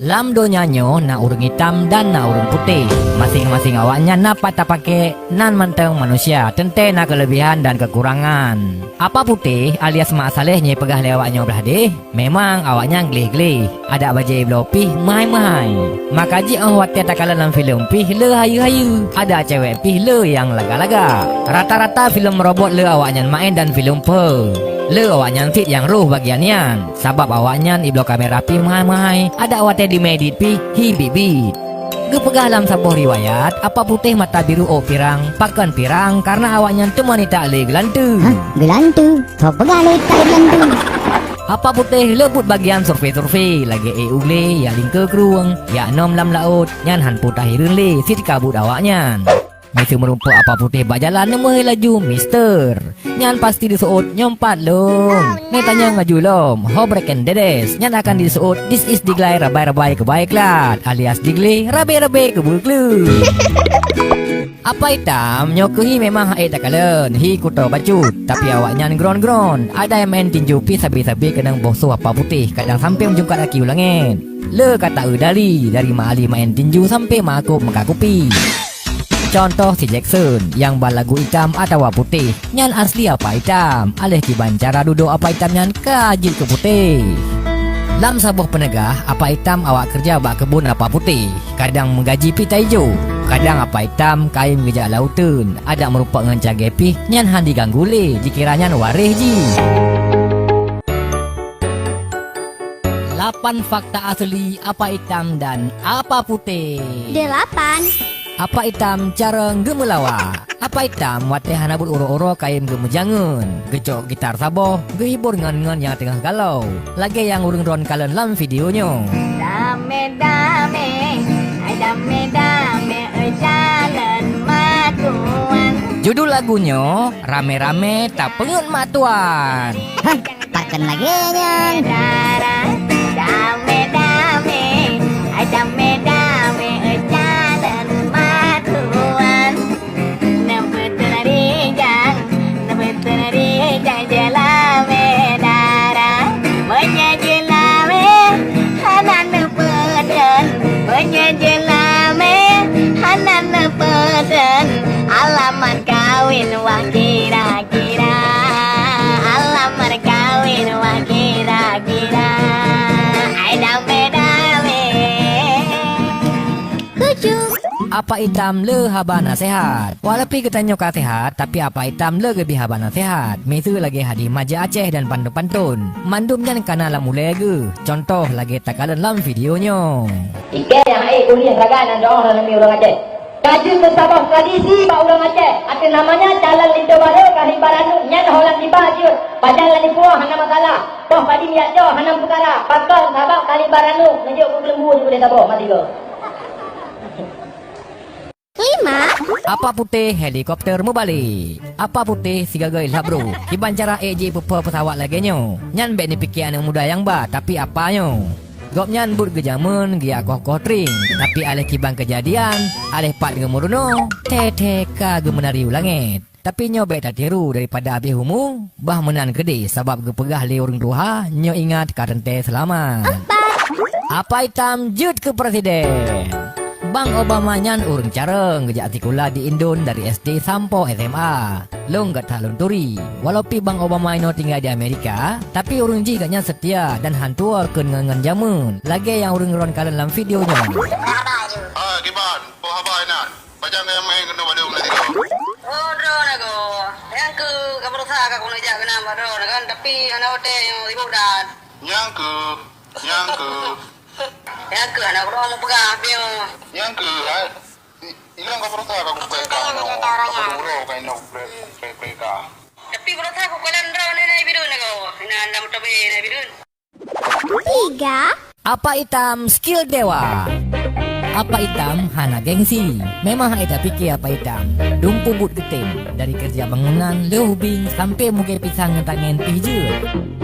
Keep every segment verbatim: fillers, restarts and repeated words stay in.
Lam donya nyoe na ureuëng itam dan na ureuëng putéh. Maséng-maséng awaknyan na pat tapakék, nan mantong manusia, teuntée na keuleubihan dan keukurangan. Apa Putéh alias Mak Saléh nyang peugah lé awaknyoe blah deh? Memang awaknyan gleh-gleh, adak bajée bloe pih meuhai-meuhai. Maka jih óh watée takalon lam filem pih le hayeue-hayeue, adak cewek pih le nyang lagak-lagak. Rata-rata filem robot le awaknyan maén dan filem peue. Le awaknyan cit nyang roh bagian nyan, sabab awaknyan ibloe kamera pih meuhai-meuhai, adak watée dimé edit pih hi biet-biet. Geupeugah lam saboh riwayat, Apa Putéh mata biru ôk pirang, pakon pirang, kareuna awaknyan teuma nitak lé geulanteue. Hah, geulanteue? Soe peugah lé that geulanteue? Apa Putéh le buet bagian survei-survei, lagée ék u glé, jak lingkeue krueng, jak nöm lam laôt, nyan han peue tahireuen lé, cit ka buet awaknyan. Miseue meurumpok Apa Putéh bak jalan neumeuhôi laju, "Mister!" Nyan pasti diseuôt, "Nyoe pat lôn." Neutanyong laju lom, "Ho breken dedes?" Nyan akan diseuôt, "This is diglai rabai-rabai keubai klat," alias digleh rabe-rabe keubeue kleuet. Apa Itam nyoe keuh hi memang han ék takalon, hi kuto bacut, tapi awaknyan gron-gron. Ada nyang maén tinju pih sabe-sabe keunong boh soh Apa Putéh, kadang sampoe meujungkat aki u langét. Le ka taeu dali, dari Mak Ali maén tinju sampoe Mak Akop meukat kupi. Contoh si Jackson nyang ba lagu itam atawa putéh, nyan asli Apa Itam. Aléh kiban cara dudoe Apa Itam nyan ka jeuet keu putéh. Lam saboh peuneugah, Apa Itam awak keureuja bak keubon Apa Putéh. Kadang meugaji pih taijo, kadang Apa Itam kayém geujak lam uteuen, adak meurumpok ngon cagée pih nyan han jiganggu lé, jikira nyan waréh jih. Lapan fakta asli Apa Itam dan Apa Putéh. Delapan. Apa Itam carông geumeulawa. Apa Itam watée hana buet uroe-uroe kayém geumeujangeuen, geucok gitar saboh, geuhibur ngon-ngon nyang teungoh galau, lagée nyang ureuëng droen kalon lam video nyoe. Dame-dame, ai dame-dame, eh, jalan matuan. Judul lagu nyoe, Ramé-ramé Tapeungeut Mak Tuan. Hah, pakon lagée nyan? Dara, dame-dame, ai dame-dame, jalan matuan. Neupeuteun rijang, neupeuteun rijang jeulamé dara. Meunyoe jeulamé hana neupeuteun, meunyoe jeulamé hana neupeuteun, alamat kawin wah kira kira, alamat kawin wah kira-kira. Ai dame-dame. Tujuh. Apa Itam le haba naseuhat. Walaupun geutanyoe ka seuhat, tapi Apa Itam le geubri haba naseuhat. Miseue lagée hadih maja Aceh dan pantôn-pantôn. Mandum nyan kana lam ulée geuh. Contoh lagée takalon lam video nyoe. Ikée nyang hai kuliah sagai nan doh nami ureuëng Aceh. Ka jeuet keu saboh tradisi bak ureuëng Aceh, ateueh namanya calon linto barô ka hiba ranup nyan holan tiba jeuet. Pajan lani puoh hana masalah, poh padi miyak cok hana peukara, pakon sabab ka hiba ranup neujok keu keuleumbu jeuet udeh saboh mati go. Lima. Apa Putéh helikopter meubalek. Apa Putéh sigaga ilhab roh. Kiban cara ék jih peupo peusawat lagée nyoe. Nyan bék neupiké aneuëk muda nyang ba, tapi apa nyoe. Gobnyan buet geujameun geujak koh-koh tring, tapi aléh kiban keujadian, aléh pat geumeurunoe, thée-thée ka geumeunari u langét. Tapi nyoe bék tatiru daripada abéh umu, bah meunan keudeh sabab geupeugah lé ureuëng tuha nyoe ingat ka teuntée seulamat. Empat. Apa Itam jeuet keu presiden. Bang Obama nyan ureuëng carông geujak sikula di Indon dari S D sampoe S M A. Lôn gata lôn turi, walau pi Bang Obama inoe tinggai di Amerika, tapi ureuëng jih gobnyan seutia dan han tuwoe keu ngon-ngon jameun, lagée nyang ureuëng droen kalon lam video nyoe. Ah, kiban, peue haba inan? Pajan gaya main keunoe bak lôn lagée nyoe? Oh, droeneuh goe. Nyang keuh ka beurasa ka keuneuk jak keunan bak droeneuh kan, tapi hana watée nyoe sibuk that. Nyang keuh, nyang keuh. Nyang keuh hana droe meupeugah piôh. Nyang keuh, hai. I-, ilang ka beurasa ka kupeugah kah nyoe. Ka beurasa ka inoe kupeugah, kupeugah kah. Tapi beurasa kukalon droeneuh na bidun goe. Na lam tobe na bidun. Tiga. Apa Itam skill dewa. Apa Itam hana gengsi. Memang hai tapiké Apa Itam. Dum peubuet geutem, dari keureuja bangunan, lheuh ubing, sampoe mugée pisang ngon tangen pih jeuet.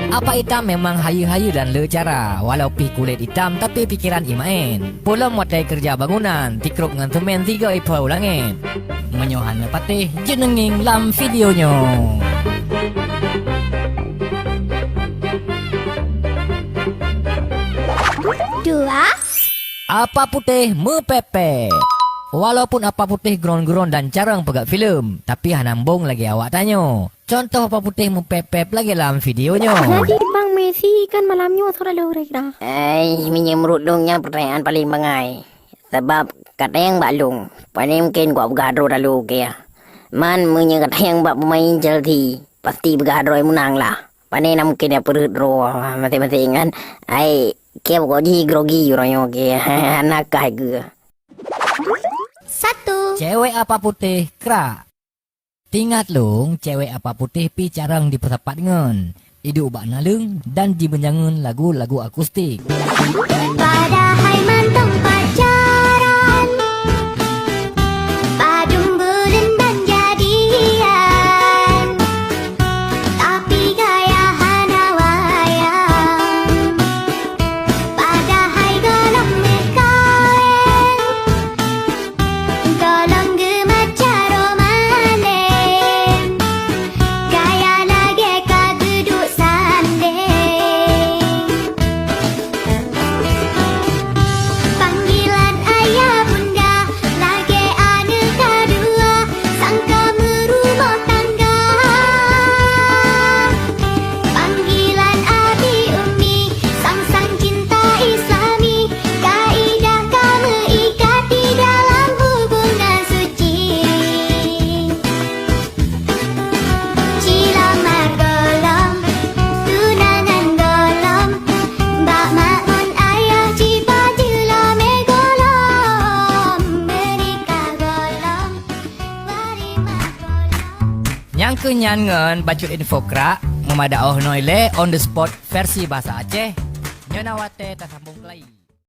Apa Itam memang hayeue-hayeue dan le cara, walau pih kulét itam, tapi pikeran imaén. Peulom watée keureuja bangunan, tikrop ngon seumén sigoe iphôi u langét. Meunyoe hana patéh, jeuet neungieng lam video nyoe. Dua. Apa Putéh meupép-pép. Walaupun Apa Putéh geuron-geuron dan carông peugah filem, tapi hana embong lagée awak tanyoe. Contoh Apa Putéh meupép-pép lagée lam video nyoe. Jadi Bang Messi kan malam nyoe asai lôn kira-kira. Ai, meunyoe meunurot lôn nyan peurtanyaan paleng bangai. Sabab ka tayang bak lôn, pane mungken kupeugah droe talu keu. Man meunyoe ka tayang bak peumain Chelsea, pasti peugah droe meunang lah. Pane na mungken nyang peureuet droe maséng-maséng kan. Ai, keu pokok jih grogi uroe nyoe keu. Hana kah keu. Satu. Cewek Apa Putéh krak. Tingat lôn, cewek Apa Putéh pih carông jipeusapat ngon. Iduek bak naleueng dan jimeunyangeuen lagu-lagu akustik. Padahai mantong pacaran, padum buleuen dan jadian, tapi gaya hana wayang. Padahai gohlom meukawen, gohlom geumaca romaleng, gaya lagée ka geuduek sandeng. Panggilan ayah bunda lagée aneuk ka dua, sang ka meurumoh tangga. Panggilan abi umi, sang-sang cinta Islami, kaidah ka meuikat di dalam hubungan suci. Cilamar gohlom, tunangan gohlom, bak mak ngon ayah jipajoh lomé gohlom, meunikah gohlom, walimah gohlom. Nyang keuh nyan ngon bacut info krak, meumada oh noe ilée on the spot versi bahasa Aceh. Nyoe na watée tasambong keulayi.